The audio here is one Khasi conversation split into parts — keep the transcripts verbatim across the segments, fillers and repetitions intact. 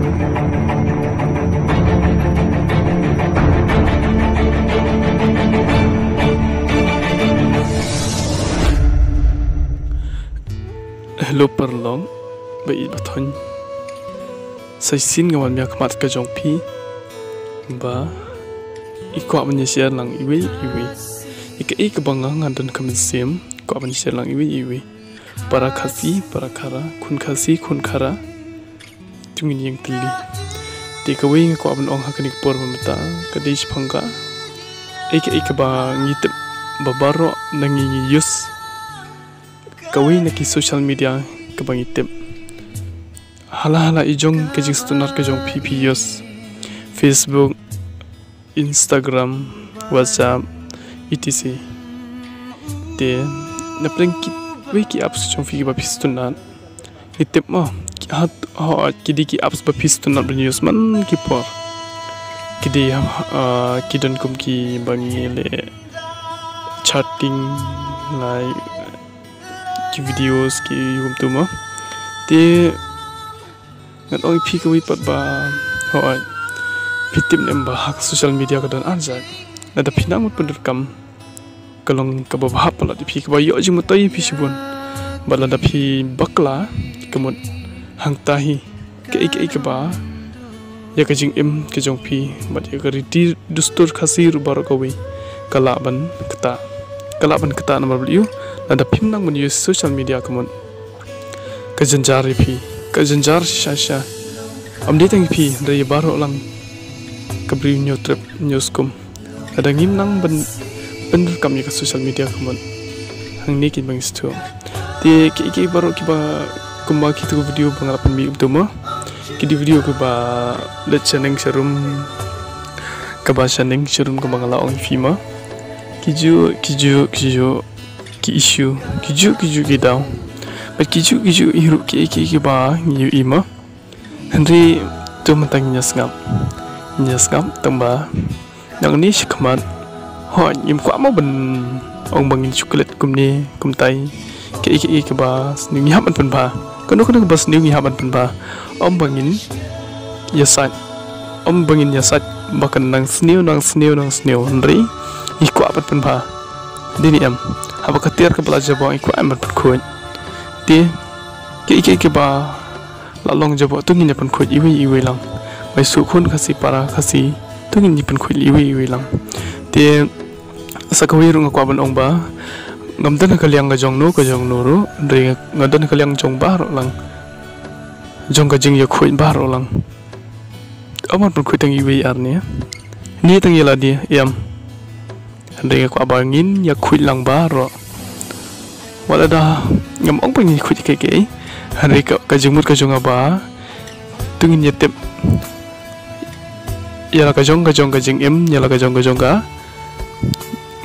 Hello paralok, ba ïeit ba thoiñ. Sa shisien nga wan mih ha khmat ka jong phi ba i kwah ban ïa share lang iwei iwei. I kaei kaba nga nga don ka mynsiem, kwah ban ïa share lang iwei iwei. Para Khasi, para Khara, khun Khasi, khun Khara. To ngin ïeng tylli. Te kawei nga kwah ban ong ha kane ka por mynta ka dei shaphang ka, ei ka, ei kaba ngi tip ba baroh na ngi ngi use kawei na ki social media kaba ngi tip. Hala hala i jong ka jingsngewtynnat ka jong phi, phi use Facebook, Instagram, WhatsApp, et cetera. Te na pdeng kiwei ki apps jong phi kiba phi sngewtynnat, ngi tip mo, ki, ha, ha, ki dei ki apps ba phi sngewtynnat ban use man ki por. Ki dei, ah, ki don kum kiba ngi leh chatting, like, ki videos, ki kumtu mo. Te ngan ong ïa phi kawei pat ba, hooid, phi tip ne em ba ha ka social media ka don ar jait. Lada phi nang mut pyndonkam, ka long kaba bha palat ïa phi, kaba ïoh jingmyntoi ïa phi shibun. Bad lada phi bakla, ka mut hangta hi kaei kaei kaba ïa ka jingim ka jong phi bad ïa ka riti dustur Khasi ruh baroh kawei ka lah ban ktah. Ka lah ban ktah namar balei? Lada phim nang ban use social media ka mut ka jynjar ïa phi, ka jynjar shisha shisha. Ym dei tang ïa phi, hynrei ïa baroh lang ka briew hynñiew trep hynñiew skum. Lada ngim nang ban pyndonkam ïa ka social media ka mut, hangne keiñ ba ngi sngewthuh. Te kiei kiei baroh kiba kumba kito ki video ba nga la pynmih kumto mo, ki dei video kiba leit shaneng sharum, kaba shaneng sharum kaba nga la ong ïa phi mo. Kijuh kijuh kijuh ki issue, kijuh kijuh ki daw, bad kijuh kijuh hi ruh kiei kiei kiba ngi ïohi mo. Hynrei to mynta ngin ïa sngap, ngin ïa sngap tang ba nangne shakhmat, hooid, ngim kwah mo ban ong ba ngin shu klet kumne kumtai. Kaei kaei kaba sniew ngi hap ban pynbha, kano kano kaba sniew ngi hap ban pynbha. Ym ba ngin ïa sait, ym ba ngin ïa sait ba kan nang sniew, nang sniew, nang sniew, hynrei ngi kwah ban pynbha. Dei ne em? Haba ka tiar kaba la jaboh ngi kwah ban pynkhuid. Te kiei kiei kiba la long jaboh to ngin ïa pynkhuid iwei iwei lang. Bad shuh khun Khasi, para Khasi, to ngin ïa pynkhuid iwei iwei lang. Te sa kawei ruh nga kwah ban ong ba ngam don ha ka liang ka jong no ka jong no ruh, hynrei nga don ha ka liang jong baroh lang, jong ka jingïakhuid baroh lang. Ym ban pynkhuid tang iwei ar ne, ne tang ïa lade, em. Hynrei nga kwah ba ngin ïakhuid lang baroh. Wat lada ngam ong ba ngin ïakhuid kiei kiei, hynrei ka, ka jingmut ka jong nga ba to ngin ïatip ïa la ka jong ka jong ka jingim, ïa la ka jong ka jong ka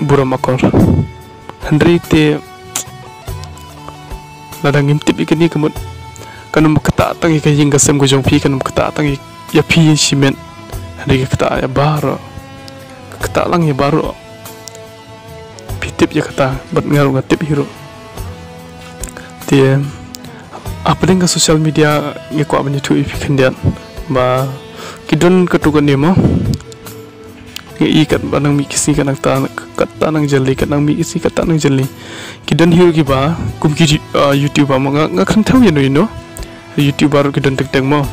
burom akor. Hynrei te lada ngim tip ïa kane ka mut, kan ym ktah tang ïa ka ïing ka sem ka jong phi, kan ym ktah tang ïa, ïa phi shimet. Hynrei ka ktah ïa baroh, ka ktah lang ïa baroh. Phi tip ïa kata bad nga ruh nga tip hi ruh. Te hapdeng ka social media nga kwah ban ïathuh ïa phi khyndiat ba ki don katto katne mo. Nga i katba nang mih ki sngi ka nang ta, kata nang jyllei, ka nang mih ki sngi kata nang jyllei. Ki don hi ruh kiba kum ki, ah, YouTuber mo, nga, nga kren thaw ïa no ïa no. YouTuber ruh ki don teng teng mo.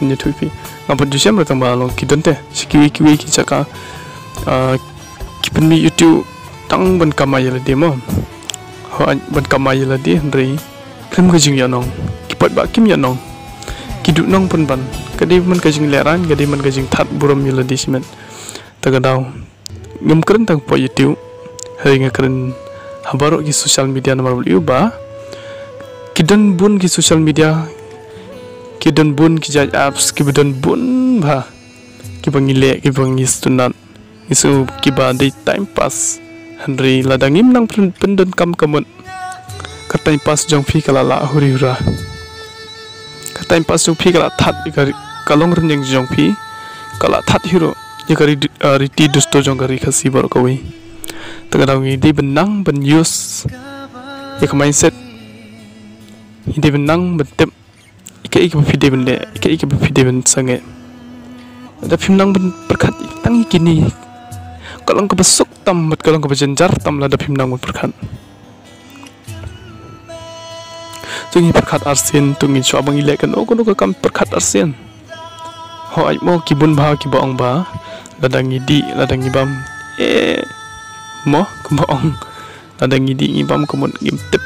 Nga ïathuh ïa phi, ngam pat ju shem ruh tang ba long ki don te. Shi kiwei kiwei ki jaka, ah, ki pynmih YouTube tang ban kamai ïa lade mo. Hooid, ban kamai ïa lade, hynrei khlem ka jingïohnong. Ki paidbah kim ïohnong. Ki duhnong pynban. Ka dei man ka jinglehrain, ka dei man ka jingthat burom ïa lade shimet. Ta ka daw ngam kren tang hapoh YouTube, hynrei nga kren ha baroh ki social media namar balei ba ki don bun ki social media, ki don bun ki jait apps, kiba don bun bha, kiba ngi leh, kiba ngi sngewtynnat, ngi sngew kiba dei time pass. Hynrei lada ngim nang pyn-, pyndonkam ka mut, ka time pass jong phi ka la lah huri hura. Ka time pass jong phi ka la that ïa ka ri-, ka long rynïeng jong phi, ka la that hi ruh ïa ka ri-, ah, riti dustur jong ka ri Khasi baroh kawei. Ta ka daw ngi dei ban nang ban use ïa ka mindset, ngi dei ban nang ban tip Ïa kaei kaba phi dei ban leh, ïa kaei kaba phi dei ban sangeh. Lada phim nang ban pyrkhat tang ïa kine, ka long kaba suk tam bad ka long kaba jynjar tam lada phim nang ban pyrkhat. To ngin pyrkhat arsien, to ngin shuwa ba ngi leh kano kano ka kam pyrkhat arsien. Hooid mo, ki bun bha kiba ong ba lada ngi dih, lada ngi bam, eh, mo, kumba ong, lada ngi dih ngi bam ka mut ngim tip,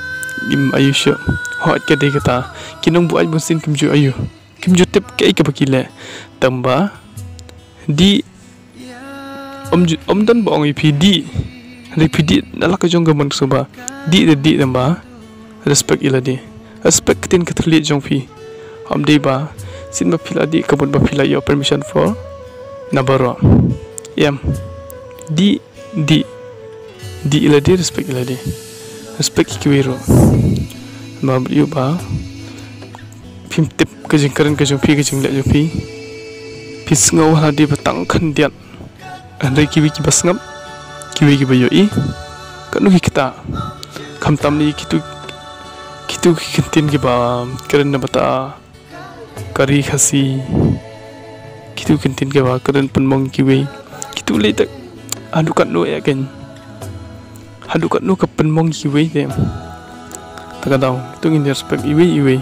ngim ayu shuh. Hooid, ka dei kata, ki nongbuaid bunsien kim ju ayu, kim ju tip kaei kaba ki leh. Tangba dih, ym ju, ym don ba ong ïa phi dih. Hynrei phi dih na la ka jong ka mon, sngewbha dih, da dih, tangba respect ïa lade. Respect ktien ka thylliej jong phi. Ym dei ba sien ba phi la dih ka mut ba phi la ïoh permission for na baroh. Em, dih, dih, dih ïa lade, respect ïa lade. Respect ïa kiwei ruh. Namar ba ïoh ba phim tip ka jingkren ka jong phi, ka jingleh jong phi. Phi sngew ha lade ba tang khyndiat, hynrei kiwei kiba sngap, kiwei kiba ïohi, kano ki ktah. Khamtam ne kitu, kitu ki kyntien kiba kren na bynta ka ri Khasi, kitu ki kyntien kiba kren pynmong kiwei, kitu lei tak. Haduh katno ïa kein, haduh katno ka pynmong kiwei te. Ta ka daw to ngin respect iwei iwei.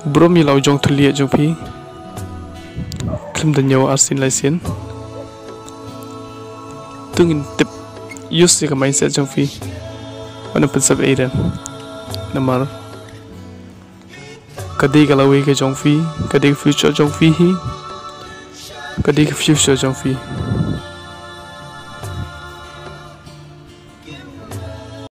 Burom ïa la u jong thylliej jong phi. Khlem da ñiew arsien laisien. To ngin tip, use ïa ka mindset jong phi. Wan pynsep ei re. Namar ka dei ka lawei ka jong phi, ka dei ka future jong phi hi. Ka dei ka future jong phi.